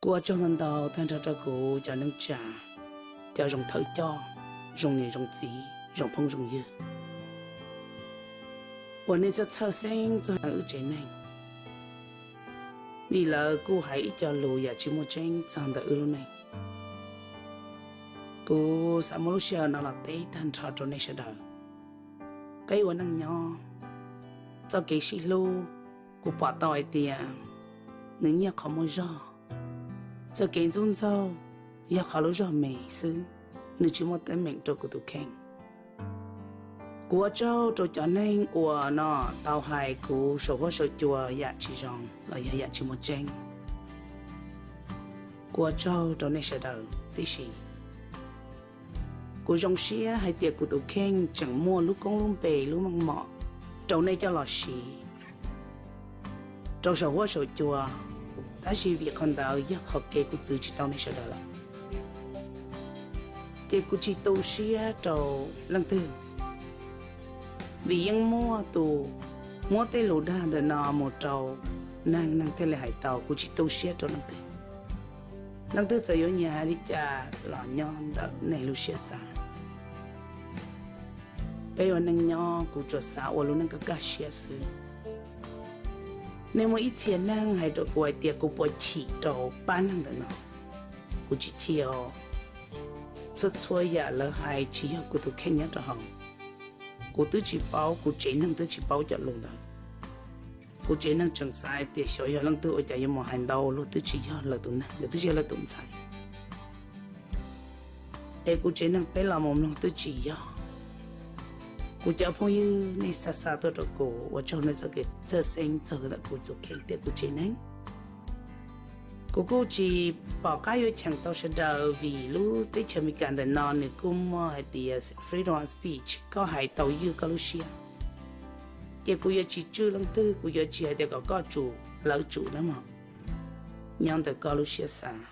Kuv ua tsaug ntau ntau tag nrho rau kuv cov neej tsa, cov zoo thawj coj, zoo niam zoo txiv, zoo phooj zoo ywg, uas nej txhawj txhawj xeeb txog ntawm wb tsev neeg, vim lawv kuj hais ib co lus yam tsis muaj tseeb txog ntawm wb lub neej. Kuv xav muab lub sij hawm no los teb tag nrho rau nej sawv daws. Peb ua neej nyob, txoj kev sib hlub, kuv pom tau hais tias nws nyiaj qhov muaj zog. Txoj kev ntxub ntxaug yog qhov lub zog me xwb, nws tsis muaj teeb meem rau kuv tus kheej. Kuv ua tsaug rau cov neeg uas no tau hais kuv saum huab saum cua yam tsis zoo los yog yam tsis muaj tseeb. Kuv ua tsaug rau nej sawv daws tib si. Kuv zoo siab hais tias kuv tus kheej tseem muaj lub koob lub npe lub meej mom rau nej coj los siv rau saum huab saum cua, tab sis vim qhov ntawd yog qhov kev kuv txwv tsis tau nej sawv daws lawm. Ces kuv tsis tu siab rau leej twg, vim yeej muaj tus muab tej lus dag ntawm no mus rau neeg, neeg thiaj li hais tau. Kuv tsis tu siab rau leej twg. Leej twg txawm yuav nyiam hais li cas los nyob ntawm nej lub siab xav. Peb ua neej nyob kuv tsuas xav ua lub neej kaj kaj siab xwb. Nej muaj ib txhia neeg hais rau kuv hais tias kuv puas chim rau pab neeg ntawm no. Kuv tsis chim os. Txhua txhua yam lawv hais tsis yog kuv tus kheej nyob rau hauv. Kuv twb tsis paub, kuv tsev neeg twb tsis paub cov lus ntawd. Kuv tsev neeg tseem xav hais tias xyov yog leej twg ua cas yuav mus hais ntau luag twb tsis yog lawv tus neeg, lawv twb tsis yog lawv tus ntxhais. Es kuv tsev neeg peb los mus mloog twb tsis yog. Kuv cov phooj ywg nej xa xa tuaj rau kuv, ua tsaug nej txoj kev txhawj xeeb txog ntawm kuv tus kheej thiab kuv tsev neeg. Kuv kuj tsis pom qab yuav cheem tau sawv daws vim lub teb chaws Amelikas ntawm no nws kuj muaj hais tias freedom of speech, koj hais tau ywj koj lub siab. Ces kuv yuav tsis tswj leej twg, kuv yuav tsis hais tias kom koj tsum lawv tsum na mog, nyob ntawm koj lub siab xav.